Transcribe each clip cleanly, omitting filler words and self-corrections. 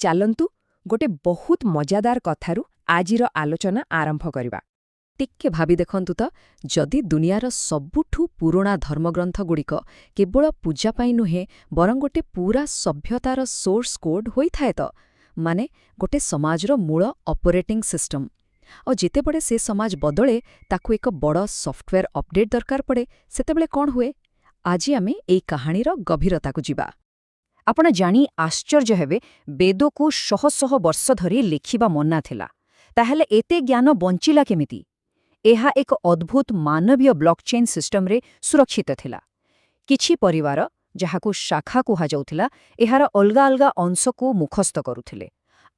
ଚାଲନ୍ତୁ ଗୋଟେ ବହୁତ ମଜାଦାର କଥାରୁ ଆଜିର ଆଲୋଚନା ଆରମ୍ଭ କରିବା। ଟିକେ ଭାବି ଦେଖନ୍ତୁ ତ, ଯଦି ଦୁନିଆର ସବୁଠୁ ପୁରୁଣା ଧର୍ମଗ୍ରନ୍ଥଗୁଡ଼ିକ କେବଳ ପୂଜା ପାଇଁ ନୁହେଁ, ବରଂ ଗୋଟେ ପୂରା ସଭ୍ୟତାର ସୋର୍ସ କୋଡ୍ ହୋଇଥାଏ ତ, ମାନେ ଗୋଟେ ସମାଜର ମୂଳ ଅପରେଟିଂ ସିଷ୍ଟମ। ଆଉ ଯେତେବେଳେ ସେ ସମାଜ ବଦଳେ, ତାକୁ ଏକ ବଡ଼ ସଫ୍ଟୱେର୍ ଅପଡେଟ୍ ଦରକାର ପଡ଼େ, ସେତେବେଳେ କ'ଣ ହୁଏ? ଆଜି ଆମେ ଏଇ କାହାଣୀର ଗଭୀରତାକୁ ଯିବା। ଆପଣ ଜାଣି ଆଶ୍ଚର୍ଯ୍ୟ ହେବେ, ବେଦକୁ ଶହ ଶହ ବର୍ଷ ଧରି ଲେଖିବା ମନା ଥିଲା। ତାହେଲେ ଏତେ ଜ୍ଞାନ ବଞ୍ଚିଲା କେମିତି? ଏହା ଏକ ଅଦ୍ଭୁତ ମାନବୀୟ ବ୍ଲକଚେନ୍ ସିଷ୍ଟମରେ ସୁରକ୍ଷିତ ଥିଲା। କିଛି ପରିବାର, ଯାହାକୁ ଶାଖା କୁହାଯାଉଥିଲା, ଏହାର ଅଲଗା ଅଲଗା ଅଂଶକୁ ମୁଖସ୍ଥ କରୁଥିଲେ।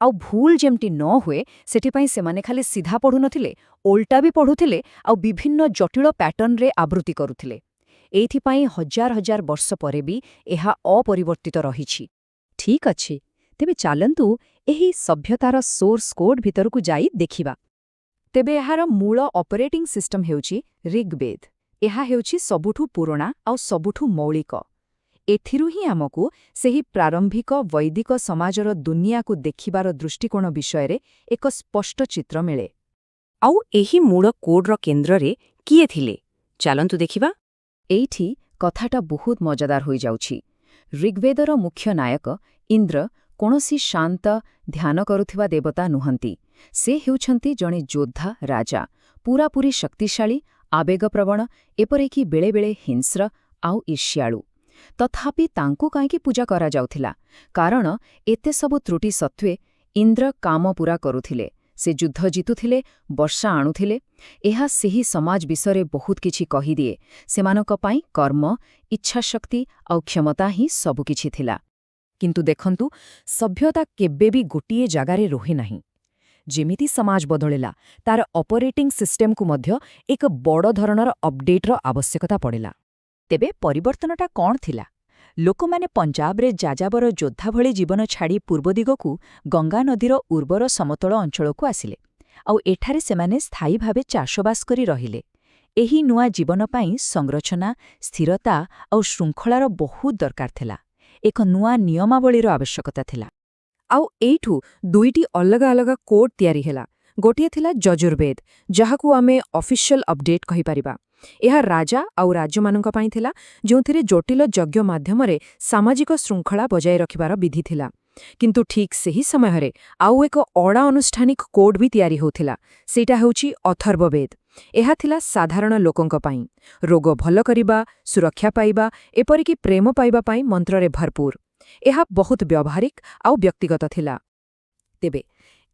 ଆଉ ଭୁଲ ଯେମିତି ନ ହୁଏ, ସେଥିପାଇଁ ସେମାନେ ଖାଲି ସିଧା ପଢ଼ୁନଥିଲେ, ଓଲଟା ବି ପଢ଼ୁଥିଲେ ଆଉ ବିଭିନ୍ନ ଜଟିଳ ପ୍ୟାଟର୍ନରେ ଆବୃତ୍ତି କରୁଥିଲେ। ଏଇଥିପାଇଁ ହଜାର ହଜାର ବର୍ଷ ପରେ ବି ଏହା ଅପରିବର୍ତ୍ତିତ ରହିଛି। ଠିକ୍ ଅଛି, ତେବେ ଚାଲନ୍ତୁ ଏହି ସଭ୍ୟତାର ସୋର୍ସ କୋଡ୍ ଭିତରକୁ ଯାଇ ଦେଖିବା। ତେବେ ଏହାର ମୂଳ ଅପରେଟିଂ ସିଷ୍ଟମ ହେଉଛି ଋଗ୍ବେଦ। ଏହା ହେଉଛି ସବୁଠୁ ପୁରୁଣା ଆଉ ସବୁଠୁ ମୌଳିକ। ଏଥିରୁ ହିଁ ଆମକୁ ସେହି ପ୍ରାରମ୍ଭିକ ବୈଦିକ ସମାଜର ଦୁନିଆକୁ ଦେଖିବାର ଦୃଷ୍ଟିକୋଣ ବିଷୟରେ ଏକ ସ୍ପଷ୍ଟ ଚିତ୍ର ମିଳେ। ଆଉ ଏହି ମୂଳ କୋଡ୍ର କେନ୍ଦ୍ରରେ କିଏ ଥିଲେ? ଚାଲନ୍ତୁ ଦେଖିବା। ଏଇଠି କଥାଟା ବହୁତ ମଜାଦାର ହୋଇଯାଉଛି। ଋଗ୍ବେଦର ମୁଖ୍ୟ ନାୟକ ଇନ୍ଦ୍ର କୌଣସି ଶାନ୍ତ ଧ୍ୟାନ କରୁଥିବା ଦେବତା ନୁହନ୍ତି। ସେ ହେଉଛନ୍ତି ଜଣେ ଯୋଦ୍ଧା ରାଜା, ପୂରାପୂରି ଶକ୍ତିଶାଳୀ, ଆବେଗପ୍ରବଣ, ଏପରିକି ବେଳେବେଳେ ହିଂସ୍ର ଆଉ ଈର୍ଷ୍ୟାଳୁ। ତଥାପି ତାଙ୍କୁ କାହିଁକି ପୂଜା କରାଯାଉଥିଲା? କାରଣ ଏତେ ସବୁ ତ୍ରୁଟି ସତ୍ତ୍ୱେ ଇନ୍ଦ୍ର କାମ ପୂରା କରୁଥିଲେ। ସେ ଯୁଦ୍ଧ ଜିତୁଥିଲେ, ବର୍ଷା ଆଣୁଥିଲେ। ଏହା ସେହି ସମାଜ ବିଷୟରେ ବହୁତ କିଛି କହିଦିଏ। ସେମାନଙ୍କ ପାଇଁ କର୍ମ, ଇଚ୍ଛାଶକ୍ତି ଆଉ କ୍ଷମତା ହିଁ ସବୁକିଛି ଥିଲା। କିନ୍ତୁ ଦେଖନ୍ତୁ, ସଭ୍ୟତା କେବେ ବି ଗୋଟିଏ ଜାଗାରେ ରୁହେ ନାହିଁ। ଯେମିତି ସମାଜ ବଦଳିଲା, ତାର ଅପରେଟିଂ ସିଷ୍ଟମକୁ ମଧ୍ୟ ଏକ ବଡ଼ ଧରଣର ଅପଡେଟ୍ର ଆବଶ୍ୟକତା ପଡ଼ିଲା। ତେବେ ପରିବର୍ତ୍ତନଟା କ'ଣ ଥିଲା? ଲୋକମାନେ ପଞ୍ଜାବରେ ଯାଯାବର ଯୋଦ୍ଧା ଭଳି ଜୀବନ ଛାଡ଼ି ପୂର୍ବ ଦିଗକୁ ଗଙ୍ଗା ନଦୀର ଉର୍ବର ସମତଳ ଅଞ୍ଚଳକୁ ଆସିଲେ। ଆଉ ଏଠାରେ ସେମାନେ ସ୍ଥାୟୀ ଭାବେ ଚାଷବାସ କରି ରହିଲେ। ଏହି ନୂଆ ଜୀବନ ପାଇଁ ସଂରଚନା, ସ୍ଥିରତା ଆଉ ଶୃଙ୍ଖଳାର ବହୁତ ଦରକାର ଥିଲା। ଏକ ନୂଆ ନିୟମାବଳୀର ଆବଶ୍ୟକତା ଥିଲା। ଆଉ ଏଇଠୁ ଦୁଇଟି ଅଲଗା ଅଲଗା କୋଡ୍ ତିଆରି ହେଲା। ଗୋଟିଏ ଥିଲା ଯଜୁର୍ବେଦ, ଯାହାକୁ ଆମେ ଅଫିସିଆଲ ଅପଡେଟ୍ କହିପାରିବା। ଏହା ରାଜା ଆଉ ରାଜ୍ୟମାନଙ୍କ ପାଇଁ ଥିଲା, ଯେଉଁଥିରେ ଜଟିଳ ଯଜ୍ଞ ମାଧ୍ୟମରେ ସାମାଜିକ ଶୃଙ୍ଖଳା ବଜାୟ ରଖିବାର ବିଧି ଥିଲା। କିନ୍ତୁ ଠିକ୍ ସେହି ସମୟରେ ଆଉ ଏକ ଅଡ଼ା ଆନୁଷ୍ଠାନିକ କୋଡ୍ ବି ତିଆରି ହେଉଥିଲା। ସେଇଟା ହେଉଛି ଅଥର୍ବବେଦ। ଏହା ଥିଲା ସାଧାରଣ ଲୋକଙ୍କ ପାଇଁ, ରୋଗ ଭଲ କରିବା, ସୁରକ୍ଷା ପାଇବା, ଏପରିକି ପ୍ରେମ ପାଇବା ପାଇଁ ମନ୍ତ୍ରରେ ଭରପୁର। ଏହା ବହୁତ ବ୍ୟବହାରିକ ଆଉ ବ୍ୟକ୍ତିଗତ ଥିଲା। ତେବେ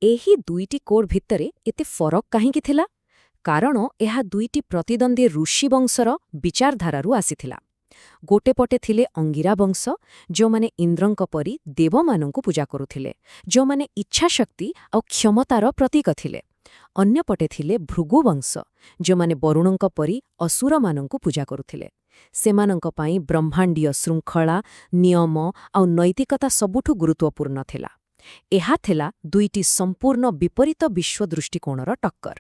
ଏହି ଦୁଇଟି କୋଡ୍ ଭିତରେ ଏତେ ଫରକ କାହିଁକି ଥିଲା? କାରଣ ଏହା ଦୁଇଟି ପ୍ରତିଦ୍ୱନ୍ଦ୍ୱୀ ଋଷି ବଂଶର ବିଚାରଧାରାରୁ ଆସିଥିଲା। ଗୋଟେ ପଟେ ଥିଲେ ଅଙ୍ଗିରା ବଂଶ, ଯେଉଁମାନେ ଇନ୍ଦ୍ରଙ୍କ ପରି ଦେବମାନଙ୍କୁ ପୂଜା କରୁଥିଲେ, ଯେଉଁମାନେ ଇଚ୍ଛାଶକ୍ତି ଆଉ କ୍ଷମତାର ପ୍ରତୀକ ଥିଲେ। ଅନ୍ୟପଟେ ଥିଲେ ଭୃଗୁ ବଂଶ, ଯେଉଁମାନେ ବରୁଣଙ୍କ ପରି ଅସୁରମାନଙ୍କୁ ପୂଜା କରୁଥିଲେ। ସେମାନଙ୍କ ପାଇଁ ବ୍ରହ୍ମାଣ୍ଡୀୟ ଶୃଙ୍ଖଳା, ନିୟମ ଆଉ ନୈତିକତା ସବୁଠୁ ଗୁରୁତ୍ୱପୂର୍ଣ୍ଣ ଥିଲା। ଏହା ଥିଲା ଦୁଇଟି ସମ୍ପୂର୍ଣ୍ଣ ବିପରୀତ ବିଶ୍ୱ ଦୃଷ୍ଟିକୋଣର ଟକ୍କର।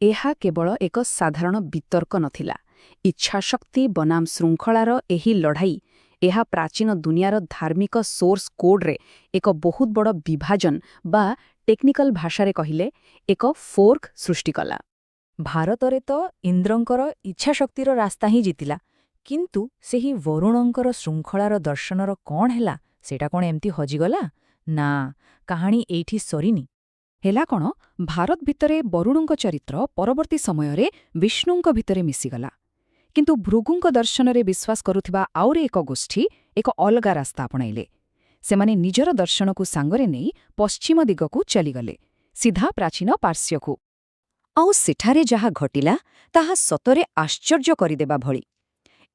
ଏହା କେବଳ ଏକ ସାଧାରଣ ବିତର୍କ ନଥିଲା। ଇଚ୍ଛାଶକ୍ତି ବନାମ ଶୃଙ୍ଖଳାର ଏହି ଲଢ଼ାଇ, ଏହା ପ୍ରାଚୀନ ଦୁନିଆର ଧାର୍ମିକ ସୋର୍ସ କୋଡ୍ରେ ଏକ ବହୁତ ବଡ଼ ବିଭାଜନ ବା ଟେକ୍ନିକାଲ ଭାଷାରେ କହିଲେ ଏକ ଫୋର୍କ ସୃଷ୍ଟି କଲା। ଭାରତରେ ତ ଇନ୍ଦ୍ରଙ୍କର ଇଚ୍ଛାଶକ୍ତିର ରାସ୍ତା ହିଁ ଜିତିଲା, କିନ୍ତୁ ସେହି ବରୁଣଙ୍କର ଶୃଙ୍ଖଳାର ଦର୍ଶନର କ'ଣ ହେଲା? ସେଇଟା କ'ଣ ଏମିତି ହଜିଗଲା? ନା, କାହାଣୀ ଏଇଠି ସରିନି। ହେଲା କ'ଣ, ଭାରତ ଭିତରେ ବରୁଣଙ୍କ ଚରିତ୍ର ପରବର୍ତ୍ତୀ ସମୟରେ ବିଷ୍ଣୁଙ୍କ ଭିତରେ ମିଶିଗଲା। କିନ୍ତୁ ଭୃଗୁଙ୍କ ଦର୍ଶନରେ ବିଶ୍ୱାସ କରୁଥିବା ଆହୁରି ଏକ ଗୋଷ୍ଠୀ ଏକ ଅଲଗା ରାସ୍ତା ଆପଣାଇଲେ। ସେମାନେ ନିଜର ଦର୍ଶନକୁ ସାଙ୍ଗରେ ନେଇ ପଶ୍ଚିମ ଦିଗକୁ ଚାଲିଗଲେ, ସିଧା ପ୍ରାଚୀନ ପାର୍ସ୍ୟକୁ। ଆଉ ସେଠାରେ ଯାହା ଘଟିଲା, ତାହା ସତରେ ଆଶ୍ଚର୍ଯ୍ୟ କରିଦେବା ଭଳି।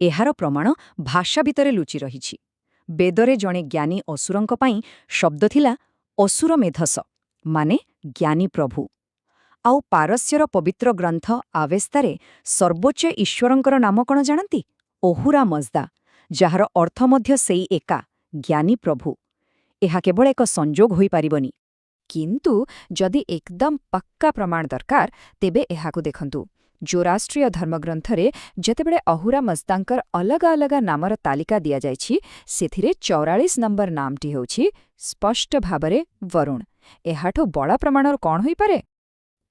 ଏହାର ପ୍ରମାଣ ଭାଷା ଭିତରେ ଲୁଚି ରହିଛି। ବେଦରେ ଜଣେ ଜ୍ଞାନୀ ଅସୁରଙ୍କ ପାଇଁ ଶବ୍ଦ ଥିଲା ଅସୁର ମେଧସ, ମାନେ ଜ୍ଞାନୀ ପ୍ରଭୁ। ଆଉ ପାରସ୍ୟର ପବିତ୍ର ଗ୍ରନ୍ଥ ଆବେସ୍ତାରେ ସର୍ବୋଚ୍ଚ ଈଶ୍ୱରଙ୍କର ନାମ କ'ଣ ଜାଣନ୍ତି? ଅହୁରା ମଜ୍ଦା, ଯାହାର ଅର୍ଥ ମଧ୍ୟ ସେଇ ଏକା, ଜ୍ଞାନୀ ପ୍ରଭୁ। ଏହା କେବଳ ଏକ ସଂଯୋଗ ହୋଇପାରିବନି। କିନ୍ତୁ ଯଦି ଏକଦମ ପକ୍କା ପ୍ରମାଣ ଦରକାର, ତେବେ ଏହାକୁ ଦେଖନ୍ତୁ। ଜୋରାଷ୍ଟ୍ରୀୟ ଧର୍ମଗ୍ରନ୍ଥରେ ଯେତେବେଳେ ଅହୁରା ମଜ୍ଦାଙ୍କର ଅଲଗା ଅଲଗା ନାମର ତାଲିକା ଦିଆଯାଇଛି, ସେଥିରେ 44 ନମ୍ବର ନାମଟି ହେଉଛି ସ୍ପଷ୍ଟ ଭାବରେ ବରୁଣ। ଏହାଠୁ ବଡ଼ ପ୍ରମାଣର କ'ଣ ହୋଇପାରେ?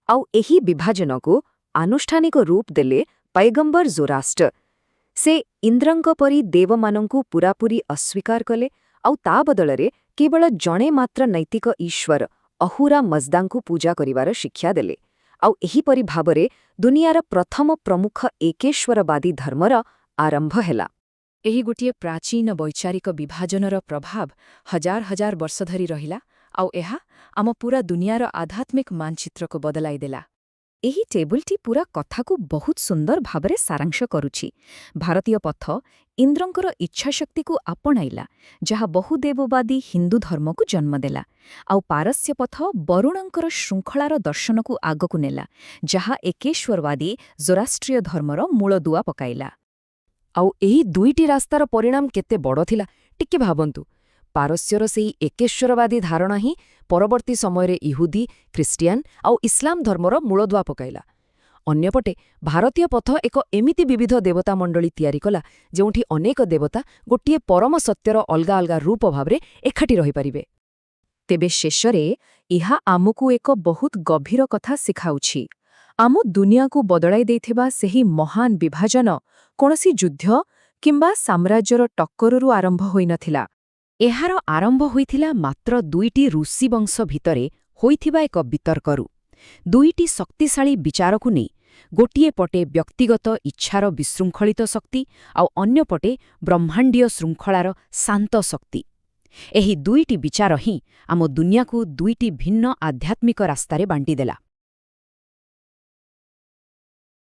ଆଉ ଏହି ବିଭାଜନକୁ ଆନୁଷ୍ଠାନିକ ରୂପ ଦେଲେ ପୈଗମ୍ବର ଜୋରାଷ୍ଟର। ସେ ଇନ୍ଦ୍ରଙ୍କ ପରି ଦେବମାନଙ୍କୁ ପୂରାପୂରି ଅସ୍ୱୀକାର କଲେ ଆଉ ତା ବଦଳରେ କେବଳ ଜଣେ ମାତ୍ର ନୈତିକ ଈଶ୍ୱର ଅହୁରା ମଜ୍ଦାଙ୍କୁ ପୂଜା କରିବାର ଶିକ୍ଷା ଦେଲେ। ଆଉ ଏହିପରି ଭାବରେ ଦୁନିଆର ପ୍ରଥମ ପ୍ରମୁଖ ଏକେଶ୍ୱରବାଦୀ ଧର୍ମର ଆରମ୍ଭ ହେଲା। ଏହି ଗୋଟିଏ ପ୍ରାଚୀନ ବୈଚାରିକ ବିଭାଜନର ପ୍ରଭାବ ହଜାର ହଜାର ବର୍ଷ ଧରି ରହିଲା, ଆଉ ଏହା ଆମ ପୂରା ଦୁନିଆର ଆଧ୍ୟାତ୍ମିକ ମାନଚିତ୍ରକୁ ବଦଳାଇଦେଲା। ଏହି ଟେବୁଲଟି ପୂରା କଥାକୁ ବହୁତ ସୁନ୍ଦର ଭାବରେ ସାରାଂଶ କରୁଛି। ଭାରତୀୟ ପଥ ଇନ୍ଦ୍ରଙ୍କର ଇଚ୍ଛାଶକ୍ତିକୁ ଆପଣାଇଲା, ଯାହା ବହୁଦେବବାଦୀ ହିନ୍ଦୁ ଧର୍ମକୁ ଜନ୍ମ ଦେଲା, ଆଉ ପାରସ୍ୟ ପଥ ବରୁଣଙ୍କର ଶୃଙ୍ଖଳାର ଦର୍ଶନକୁ ଆଗକୁ ନେଲା, ଯାହା ଏକେଶ୍ୱରବାଦୀ ଜୋରାଷ୍ଟ୍ରୀୟ ଧର୍ମର ମୂଳଦୁଆ ପକାଇଲା। ଆଉ ଏହି ଦୁଇଟି ରାସ୍ତାର ପରିଣାମ କେତେ ବଡ଼ ଥିଲା, ଟିକେ ଭାବନ୍ତୁ। ପାରସ୍ୟର ସେହି ଏକେଶ୍ୱରବାଦୀ ଧାରଣା ହିଁ ପରବର୍ତ୍ତୀ ସମୟରେ ଇହୁଦୀ, ଖ୍ରୀଷ୍ଟିଆନ ଆଉ ଇସଲାମ ଧର୍ମର ମୂଳଦୁଆ ପକାଇଲା। ଅନ୍ୟପଟେ ଭାରତୀୟ ପଥ ଏକ ଏମିତି ବିବିଧ ଦେବତା ମଣ୍ଡଳୀ ତିଆରି କଲା, ଯେଉଁଠି ଅନେକ ଦେବତା ଗୋଟିଏ ପରମ ସତ୍ୟର ଅଲଗା ଅଲଗା ରୂପ ଭାବରେ ଏକାଠି ରହିପାରିବେ। ତେବେ ଶେଷରେ ଏହା ଆମକୁ ଏକ ବହୁତ ଗଭୀର କଥା ଶିଖାଉଛି। ଆମ ଦୁନିଆକୁ ବଦଳାଇ ଦେଇଥିବା ସେହି ମହାନ ବିଭାଜନ କୌଣସି ଯୁଦ୍ଧ କିମ୍ବା ସାମ୍ରାଜ୍ୟର ଟକ୍କରରୁ ଆରମ୍ଭ ହୋଇନଥିଲା। ଏହାର ଆରମ୍ଭ ହୋଇଥିଲା ମାତ୍ର ଦୁଇଟି ଋଷିବଂଶ ଭିତରେ ହୋଇଥିବା ଏକ ବିତର୍କରୁ, ଦୁଇଟି ଶକ୍ତିଶାଳୀ ବିଚାରକୁ ନେଇ, ଗୋଟିଏ ପଟେ ବ୍ୟକ୍ତିଗତ ଇଚ୍ଛାର ବିଶୃଙ୍ଖଳିତ ଶକ୍ତି ଆଉ ଅନ୍ୟପଟେ ବ୍ରହ୍ମାଣ୍ଡୀୟ ଶୃଙ୍ଖଳାର ଶାନ୍ତ ଶକ୍ତି। ଏହି ଦୁଇଟି ବିଚାର ହିଁ ଆମ ଦୁନିଆକୁ ଦୁଇଟି ଭିନ୍ନ ଆଧ୍ୟାତ୍ମିକ ରାସ୍ତାରେ ବାଣ୍ଟିଦେଲା।